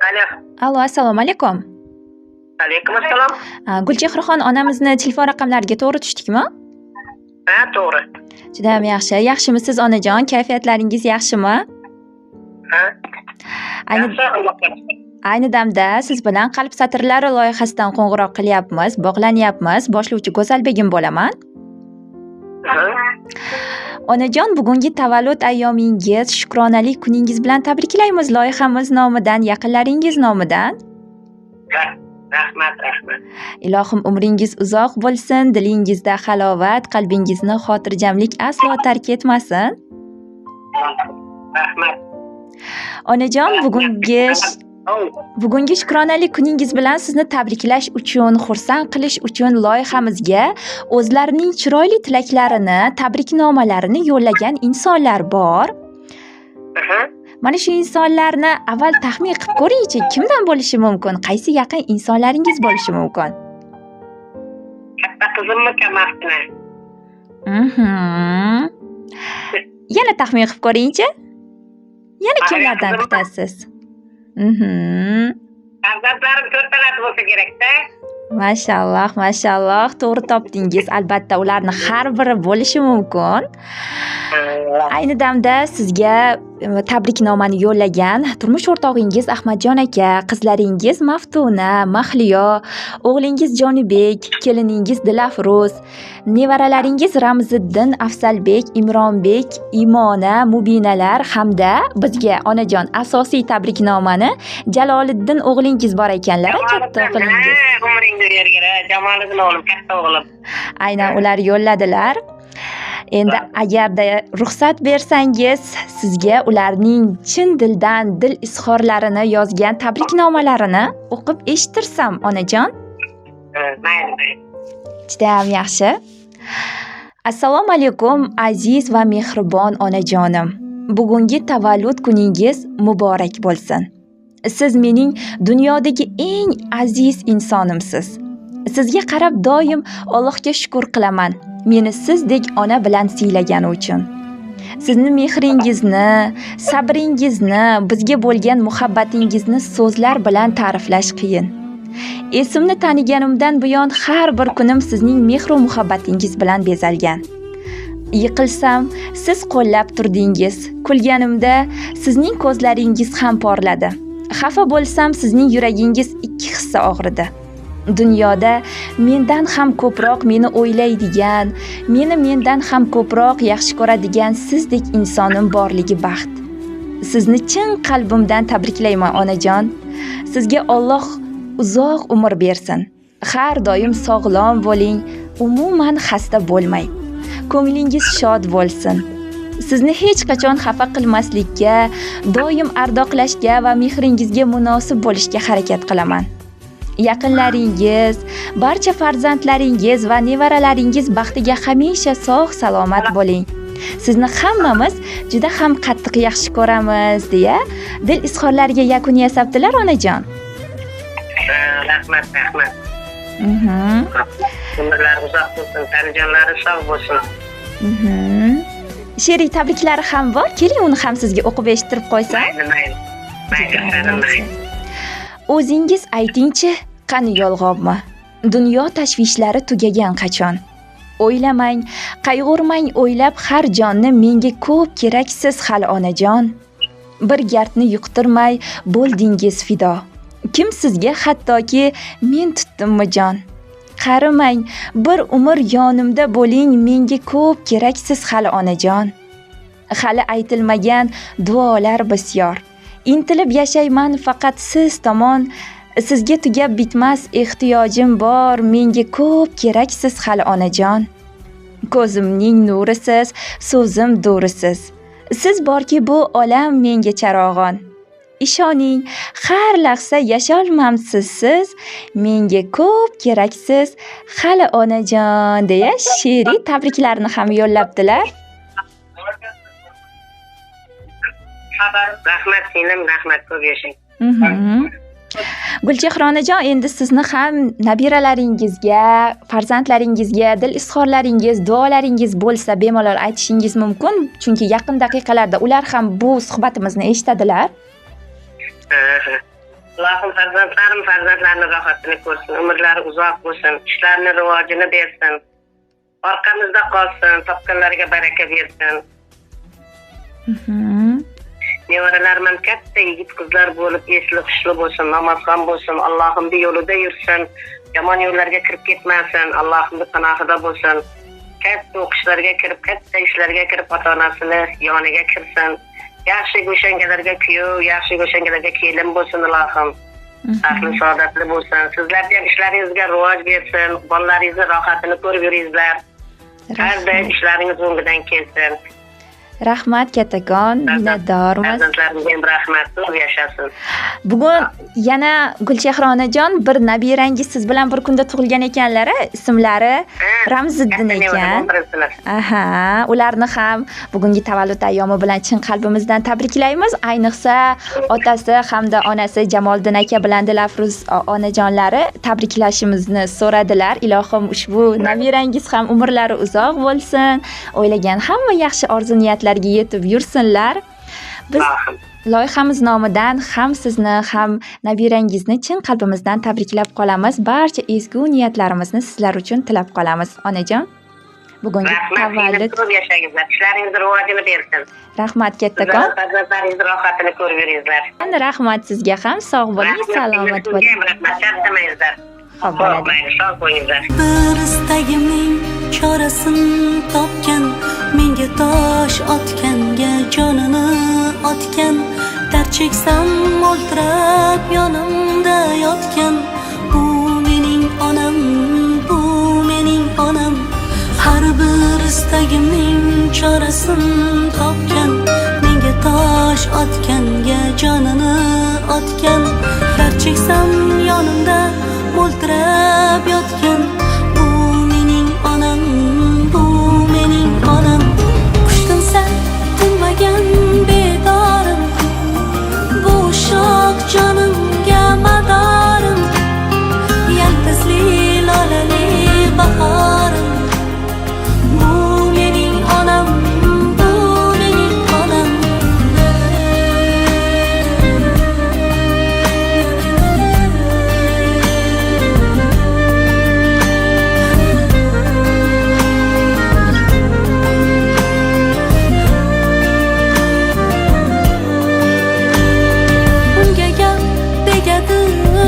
Alo. Alo, assalomu alaykum. Alaykum assalom. Gulchehraxon onamizni telefon raqamlariga to'g'ri tushdikmi? Ha, to'g'ri. Juda ham yaxshi. Yaxshimisiz, onajon? Kayfiyatlaringiz yaxshimi? Ha. Ayni damda siz bilan Qalb satrlari loyihasidan qo'ng'iroq qilyapmiz, bog'lanyapmiz. Boshlovchi Go'zalbegim bo'laman. Onajon, bugungi tavallud ayyomingiz, shukronalik kuningiz bilan tabriklaymiz loyihamiz nomidan, yaqinlaringiz nomidan. Rahmat, rahmat. Ilohim umringiz uzoq bo'lsin, dilingizda halovat, qalbingizni xotirjamlik aslo tark etmasin. Rahmat. Onajon, bugungi shukronalik kuningiz bilan sizni tabriklash uchun, xursand qilish uchun loyihamizga o'zlarining chiroyli tilaklarini, tabriknomalarini yo'llagan insonlar bor. Mana shu insonlarni avval taxmin qilib ko'ringchi, kimdan bo'lishi mumkin? Qaysi yaqin insonlaringiz bo'lishi mumkin? Katta qizimmi, Maftina? Yana taxmin qilib ko'ringchi. Yana kimlardan kutasiz? Farzandlarim to'rtalasi bo'lsa kerak-da. Mashalloh, mashalloh, to'g'ri topdingiz. Albatta, ularni har biri bo'lishi mumkin. Ayni damda sizga tabriknomani yo'llagan turmush o'rtog'ingiz Ahmadjon aka, qizlaringiz Maftuna, Mahliyo, o'g'lingiz Jonibek, keliningiz Dilafruz, nevaralaringiz Ramziddin, Afzalbek, Imronbek, Imona, Mubinalar hamda bizga onajon asosiy tabriknomani Jaloliddin o'g'lingiz bor ekanlar, katta o'g'lingiz. Umringni bergin, Jamoliddin o'g'lim, katta o'g'lim. Aynan ular yo'lladilar. Endi agarda ruxsat bersangiz, sizga ularning chin dildan dil izhorlarini yozgan tabriknomalarini o'qib eshittirsam, onajon. Mayli. Juda ham yaxshi. Assalomu alaykum, aziz va mehribon onajonim. Bugungi tavallud kuningiz muborak bo'lsin. Siz mening dunyodagi eng aziz insonimsiz. Sizga qarab doim Allohga shukr qilaman. Meni sizdek ona bilan siylagani uchun. Sizni mehringizni, sabringizni, bizga bo'lgan muhabbatingizni so'zlar bilan ta'riflash qiyin. Esimni taniganimdan buyon har bir kunim sizning mehru muhabbatingiz bilan bezalgan. Yiqilsam, siz qo'llab turdingiz. Kulganimda sizning ko'zlaringiz ham porladi. Xafa bo'lsam, sizning yuragingiz ikki hissa og'ridi. Dunyoda mendan ham ko'proq meni o'ylaydigan, meni mendan ham ko'proq yaxshi ko'radigan sizdek insonim borligi baxt. Sizni chin qalbimdan tabriklayman, onajon. Sizga Alloh uzoq umr bersin. Har doim sog'lom bo'ling, umuman xasta bo'lmang. Ko'nglingiz shod bo'lsin. Sizni hech qachon xafa qilmaslikka, doim ardoqlashga va mehringizga munosib bo'lishga harakat qilaman. Yaqinlaringiz, barcha farzandlaringiz va nevaralaringiz baxtiga hamisha sog' salomat bo'ling. Sizni hammamiz juda ham qattiq yaxshi ko'ramiz, deya dil izhorlariga yakun yasabdilar, onajon. Rahmat, rahmat. Umrlari uzoq bo'lsin, tanijonlari sog' bo'lsin. She'riy tabriklari ham bor. Keling, uni ham sizga o'qib eshittirib qo'ysam. Mayli, mayli. O'zingiz aytingchi, qani yolg'onmi? Dunyo tashvishlari tugagan qachon? O'ylamang, qayg'urmang, o'ylab har jonni menga ko'p keraksiz hali, onajon. Bir gardni yuqtirmay bo'ldingiz fido. Kim sizga hattoki men tutdimmi jon? Qarimang, bir umr yonimda bo'ling, menga ko'p keraksiz hali, onajon. Hali aytilmagan duolar bisyor. Intilib yashayman faqat siz tomon. Sizga tugab bitmas ehtiyojim bor, menga ko'p keraksiz hali, onajon. Ko'zimning nurisiz, so'zim do'risiz. Siz borki bu olam menga charog'on. Ishoning, har lahza yasholmam sizsiz, menga ko'p keraksiz hali, onajon, deya she'riy tabriklarni ham yo'llabdilar. Rahmat singlim, rahmat, ko'p yashang. Gulchehra onajon, endi sizni ham nabiralaringizga, farzandlaringizga dil izhorlaringiz, duolaringiz bo'lsa bemalol aytishingiz mumkin, chunki yaqin daqiqalarda ular ham bu suhbatimizni eshitadilar. Ilohim farzandlarim farzandlarini rohatini ko'rsin, umrlari uzoq bo'lsin, ishlarini rivojini bersin. Orqamizda qolsin, topganlariga baraka bersin. Nevaralarim ham katta yigit qizlar bo'lib, esli hushli bo'lsin, namozxon bo'lsin, Allohimning yo'lida yursin, yomon yo'llarga kirib ketmasin, Allohimning panohida bo'lsin. Katta o'qishlarga kirib, katta ishlarga kirib, ota-onasini yoniga kirsin. Yaxshi go'shangalarga kuyov, yaxshi go'shangalarga kelin bo'lsin ilohim. Ahli saodatli bo'lsin. Sizlarga ham ishlaringizga rivoj bersin, bolalaringizni rohatini ko'rib yuringizlar. Har doim ishlaringiz o'ngidan kelsin. Rahmat kattakon, minnatdormiz. Farzandlarimga ham rahmat, ko'p yashasin. Bugun yana Gulchehra onajon bir nabirangiz siz bilan bir kunda tug'ilgan ekanlar, ismlari Ramziddin ekan. Aha, ularni ham bugungi tavallud ayyomi bilan chin qalbimizdan tabriklaymiz. Ayniqsa otasi hamda onasi Jamoliddin aka bilan Dilafruz onajonlari tabriklashimizni so'radilar. Ilohim ushbu nabirangiz ham umrlari uzoq bo'lsin, o'ylagan hamma yaxshi orzu niyatlarga yetib yursinlar. Biz loyihamiz nomidan ham sizni ham nabirangizni chin qalbimizdan tabriklab qolamiz. Barcha ezgu niyatlarimizni sizlar uchun tilab qolamiz. Onajon, bugungi tavallud ko'p yashangizlar, ishlaringiz rivojini bersin. Rahmat kattakon. Farzandlaringiz rohatini ko'rib yuringizlar. Rahmat sizga ham, sog' bo'ling, salomat bo'ling. Rahmat, charchamangizlar. Xo'p, bo'ladi. Sog' bo'linglar. Bir istagimning chorasin topgan, menga tosh otganga jonini otgan, dard cheksam o'ltirab yonimda yotgan. Bu mening onam, bu mening onam. Har bir istagimning chorasin topgan, menga tosh otganga jonini otgan, dard cheksam yonimda o'ltirab yotgan. Bu mening onam, bu mening onam. Qushtinsa tinmagan bedorim, bu shoq jonimga madorim, yalpizli lolali bahorim. Bu mening onam, bu mening onam. Unga gap tegadi,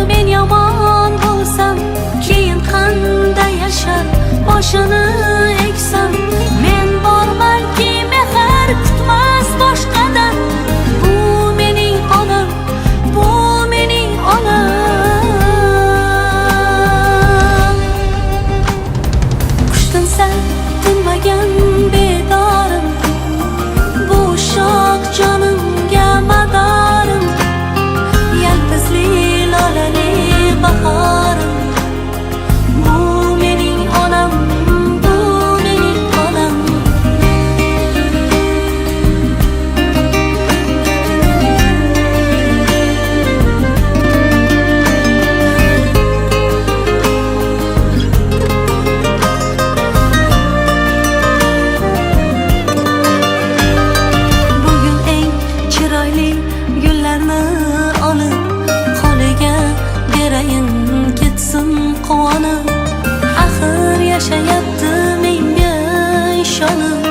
men yomon bo'lsam, keyin qanday yashar boshini eksam. Men bormanki mehr kutmas boshqadan. Bu mening onam, bu mening onam. Qushtinsa tinmagan bedorim, bu shoq jonimga madorim, yalpizli lolali bahorim. Bu mening onam, bu mening onam. Bugun eng chiroyli gullarni olib qo'liga berayin, ketsin quvonib. Axir yashayapti menga ishonib.